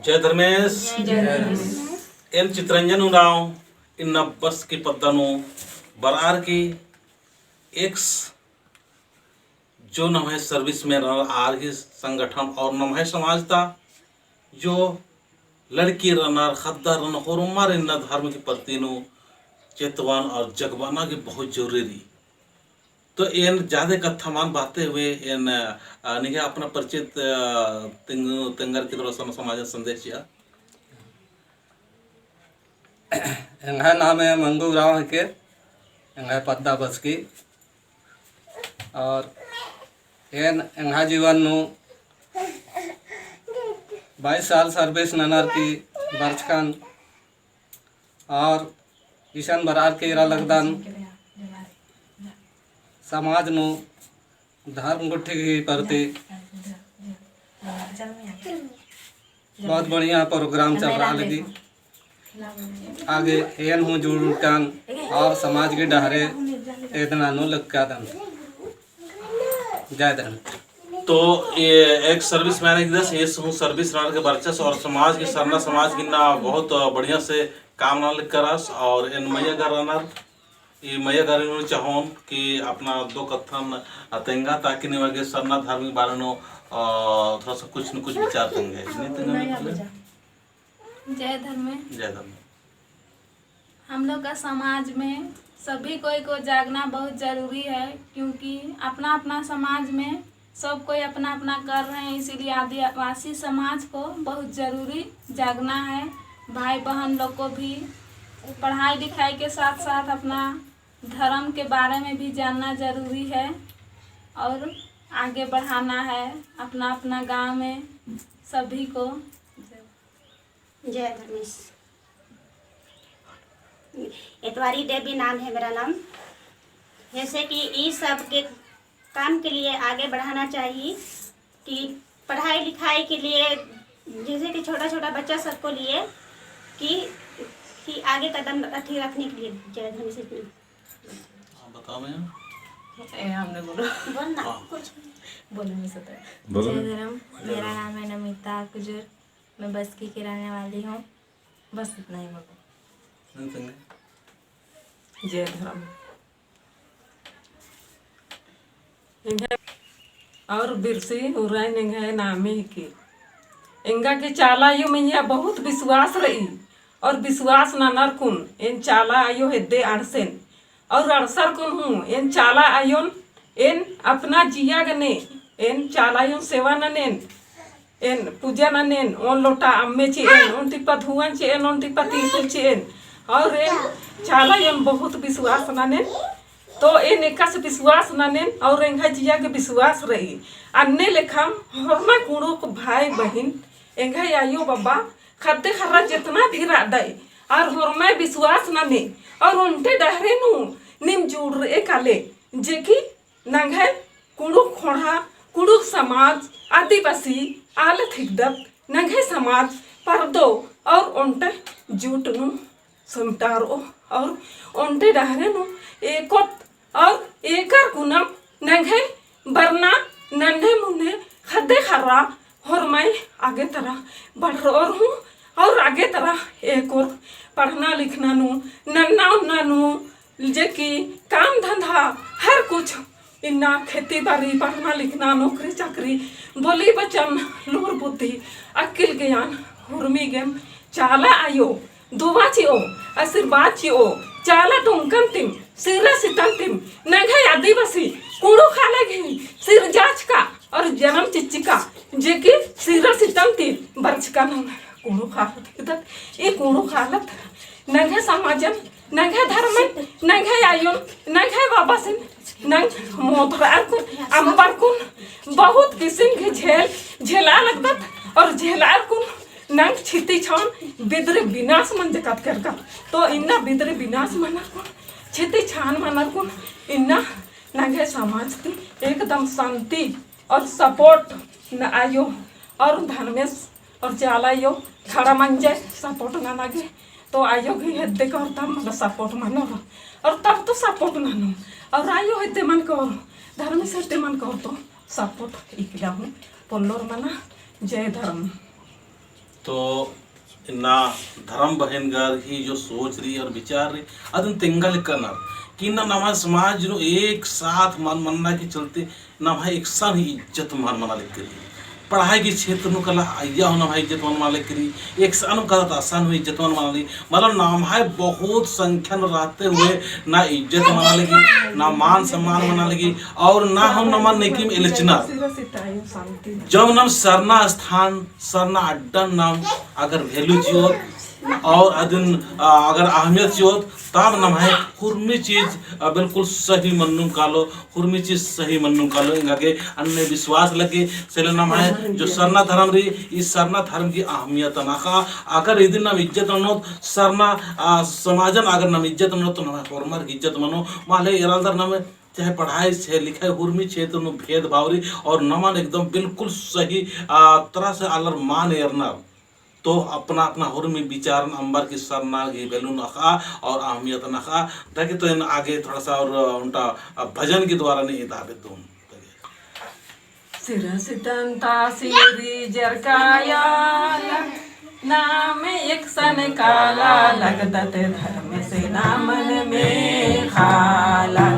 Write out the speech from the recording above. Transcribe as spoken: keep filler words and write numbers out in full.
जय धर्मेस। जय धर्मेस। एन चितरंजन उराँव इन्ना बस्की पद्दा नू बरअर की एक्स जो नम्है service में रअनर आर ही संगठन और नम्है समाज ता जो लड़की रअनर, ख़द्दर रअनर, होरमर इन्ना धर्म की प्रति नू चेतवन और जगबाना की बहुत जरूरी रई। तो एन जादे कत्था मल बअते हुए एन, अ, निंग्है अपना परिचित, अ, तेंग-, तेंगर की थोड़ा सा समाज संदेश चिआ। एंग्है नामे मंगू उराँव हिके, एंग्है पद्दा बस्की। और एन एंग्है जीवन नू बाईस साल service ननर की बरचकन और इसन बरअर की एरा लगदन समाज नू धर्म गुट्ठी की प्रति बहुत बढ़िया program चलरआ लगी। आगे एन हूँ जुड़कन और समाज की डहरे एदना नू लगदन। जय धर्म। तो ये एक service man एक दस, ये हूँ service रअनर के बरचस और समाज की सरना समाज की ना बहुत बढ़िया से काम नना लगदस और एन मइय्याँ गर रअनर ई मइय्याँ गर नू चाहोन कि अपना दो कत्थन तेंगा, ताकि निमा गे सरना धर्म के बारे नू, अ, थोड़ा सा कुछ न कुछ विचार तेंगे। नहीं तेंगा नहीं बोले? जय धर्मे। जय धर्मे। हम लोग का समाज में सभी कोई को जागना बहुत जरूरी है, क्योंकि अपना अपना समाज में सब कोई अपना अपना कर रहे हैं, इसीलिए आदिवासी समाज को बहुत जरूरी जागना है। भाई बहन लोग को भी पढ़ाई लिखाई के साथ साथ अपना धर्म के बारे में भी जानना जरूरी है और आगे बढ़ाना है अपना अपना गांव में सभी को। जय धर्मेस। एतवारी देवी नाम है मेरा नाम। जैसे कि ई सब के काम के लिए आगे बढ़ाना चाहिए कि पढ़ाई लिखाई के लिए, जैसे कि छोटा छोटा बच्चा सबको लिए कि, कि आगे कदम अथी रखने के लिए। जय धर्मेस। हाँ, बताओ भैया। ए, हमने बोलो। बोल ना, हाँ। कुछ। बोलो, मैं सुनता हूँ। बोलो। जय धर्म, मेरा नाम है नमिता कुजूर, मैं बस्की की रहने वाली हूँ। बस इतना ही बोलो। नहीं, नहीं। जय धर्म। एंग्है और बिरसी उराँव एंग्है नामे हिके। एंगा गे चाला आयो मइय्याँ बहुत विश्वास रई और विश्वास ननर कुन एन चाला आयो हेद्दे अंड़सेन और अंड़सर कुन हूँ एन चाला आयोन एन अपना जिया गने एन चाला आयोन सेवा ननेन। एन पूजा ननेन, ओन लोटा अम्मे चिएन, ओन टिप्पा धुवन चिएन, ओन टिप्पा तिरकुल चिएन। और एन चाला आयोन बहुत विश्वास ननेन। तो एन एकासे विश्वास ननेन और एंग्है जिया गे विश्वास रई। अन्ने लेखम होरमा कुँड़ुख़ भाई बहिन, एंग्है आयो बाबा, ख़द्द ख़र्रा जेतना भी रअदय, और होरमा विश्वास नने, और ओन्टे डहरे नू नीम जुड़र'ए काले, जे कि नंग्है कुँड़ुख़ ख़ोंड़हा, कुँड़ुख़ समाज, आदिवासी आलत हिकदत, नंग्है समाज परदो और ओन्टे जुट नू सोमटार'ओ और ओन्टे डहरे नू एकोत और एकर कुनम नंग्है बरना नन्हे मुन्हे ख़द्द ख़र्रा होरमय आगे तरा बढ़र'ओर हूँ और आगे तरा एकोर पढ़ना लिखना नू नन्ना उन्ना नू जे कि काम धंधा हर कुछ इन्ना खेती बारी, पढ़ना लिखना, नौकरी चाकरी, बोली बचन, लूर बुद्धि, अक्किल ज्ञान, हुरमी गेम, चाला आयो, दुआ चि'ओ, आशीर्वाद चि'ओ, चाला टोंकन तिम, सिरा सितन तिम, नंग्है आदिवासी, कुँड़ुख़ आलर गही, सिरजाचका, और जनम चिच्चका, जे कि सिरा सितन ती बरचका नंग्है कुँड़ुख़ आलत हिकदत, ई कुँड़ुख़ आलत, नंग्है समाजन, नंग्है धर्मन, नंग्है आयोन, नंग्है बाबासिन, नंग मोधर'अर कुन, अम्बर कुन, बहुत किसिम की झेल, झेला लगदत, और झेल'अर कुन, नंग छिती छान बिदरी बिनास मंजकत केरकत। तो इन्ना बिदरी बिनास मनर कुन, छिती छान मनर कुन, इन्ना नंग्है समाज ती एकदम शांति और support न आयो और धर्मेस और चाला आयो खड़ा मंजय support नना गे। तो आयो गही हेद्दे कर तब मला support मनोर और तब तो support ननो और आयो हेद्दे मन कर, धर्मेस हेद्दे मन कर तो support इकला हूँ पोल्लोर मना। जय धर्म। तो इन्ना धर्म बहिन गर ही जो सोच रई और विचार रई, अदिन तेंगा लेकनर कि इन्ना नम्है समाज नू एक साथ मल मन्ना के चलते नम्है एकसन ही इज्जत मल मना लेकरी। पढ़ाई के क्षेत्र नू कला अइय्या हूँ नम्है इज्जत मल मना लेकरी, एकसन नू कला ता असन हूँ इज्जत मल मना लेकरी। मतलब नम्है बहुत संख्या नू रहते हुए ना इज्जत मना लगी, ना मान सम्मान मना लगी, और ना हूँ नमन नेकिम एल्चना। जब नम सरना स्थान, सरना अड्डा नम अगर value चिओत और अदिन, आ, अगर अहमियत चिओत, तब नम्है हुरमी चीज, आ, बिल्कुल सही मन्नुम कालो, हुरमी चीज सही मन्नुम कालो, एंगा गे अन्ने विश्वास लग्गी। से ले नम्है जो सरना धर्म रई, ई सरना धर्म की अहमियतन अख़ा, अगर इदिन नम इज्जत ननोत, सरना, आ, समाजन अगर नम इज्जत ननोत, तो नम्है होरमर की इज्जत मनो, माले एरालदर नम चाहे पढ़ाई, चाहे लिखाई, हुरमी क्षेत्र नू भेदभाव रई, और नमन एकदम बिल्कुल सही, आ, तरह से आलर मान एरनर। तो अपना अपना हुरमी विचारन अम्बर की सरना की value नू अख़ा और अहमियतन अख़ा। ताकि तो एन आगे थोड़ा सा और ओन्टा भजन के द्वारा ने एदा बेद्दोन। सिरसितन ता सिरी जरकाया, नाम एकसन काला लगदत धर्म से नामन में खाला।